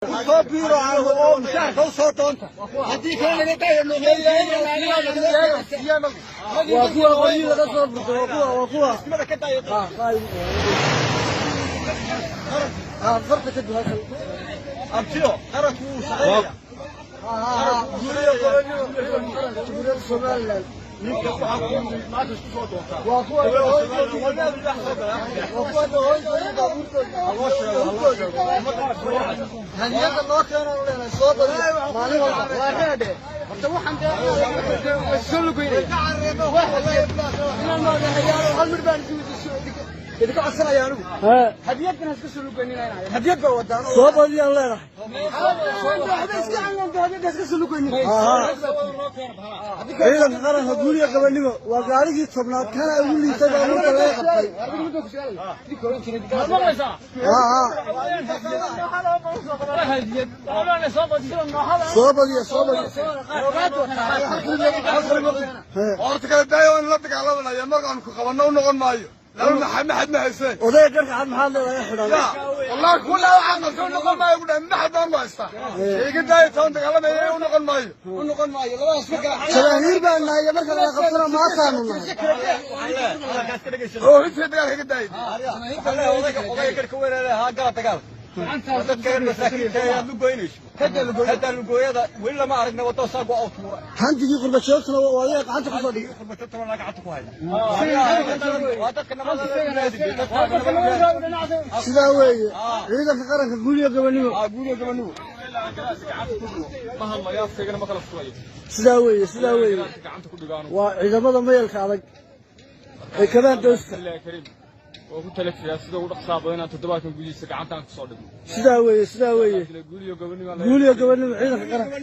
Soo biiro oo mushaarka u soo doonta, haddii kale naga daayo. Waa kuwa qoryihii laga soo furtay, waa kuwa, waa kuwa. Farta kadib halkan. Abtiyo, qaranku wuu shaqeynaya. Guuriyo gobonimo, Jamhuuriyadda Somaliland. Ninka waxaa ku maanta isku soo doontaa. Waa kuwa hooygoodii, waa kuwa hooygoodii, baabuurtooda. Hadiyada loo keeno leenahay, soo badiyo maalin walba. Waa reedhe. Horta waxaan dee soo lugeynaya inaan maadahayaalo. Hal mid baan idinka codsanaya anigu: hadiyadkan ha iska soo lugeynina, hadiyad baa wadaan. Soo badiyaan leenahay. Waxba iska hadiyadda ha iska soo lugeynina. Ciidanka qaranka, guuriga gobonimo. Waa gaarigii 10aad, kana ugu liitay baabuurta laga qabtay. Soo badiya, soo badiya. Horta kala daayo, waan la dagaalamanaya. Markaan ku qabanno u noqon maayo laba maxad maxad ma hayseen. Odayga garka cad, maxaad leedahay xidhan? Ya wallahi, kuwa waxaan qabto u noqon maayo ku dhahay. Maxad baan ku haystaa, iga daayo toon dagaalamaya, u noqon maayo, u noqon maayo labadaas ma kala. Jabaahiir baan nahay, iyo marka laga qabtana maataanu nahay. Oo intii dagaalka iga daayay, odayga garka weyn haa gala dagaal. Dadka reer masaakiinta ayaad lugoynayso hadaa lugooyada weli lama aragna waddo saagu aw tuura. Hantigii qurba joogtuna waa adiga gacanta kusoo dhigay. Gacanta ku haya waa dadka nabada. Sidaa weeye, ciidanka qaranka, guuriga gobonimo. Guuriga gobonimo. Ma hadlayo, afkaygana ma kala furayo. Sidaa weeye, sidaa weeye. Gacanta ku dhigaano. Waa ciidamada mayalka adag ee kabaan doosta. Billahi kariim, waa ku tala jiraa sida ugu dhaqsaha badan inaan toddobaadkan gudihiisa gacantaan kusoo dhigno. Sidaa weeye, sidaa weeye. Guuliyo gobonimo. Guuriga gobonimo, ciidanka qaranka.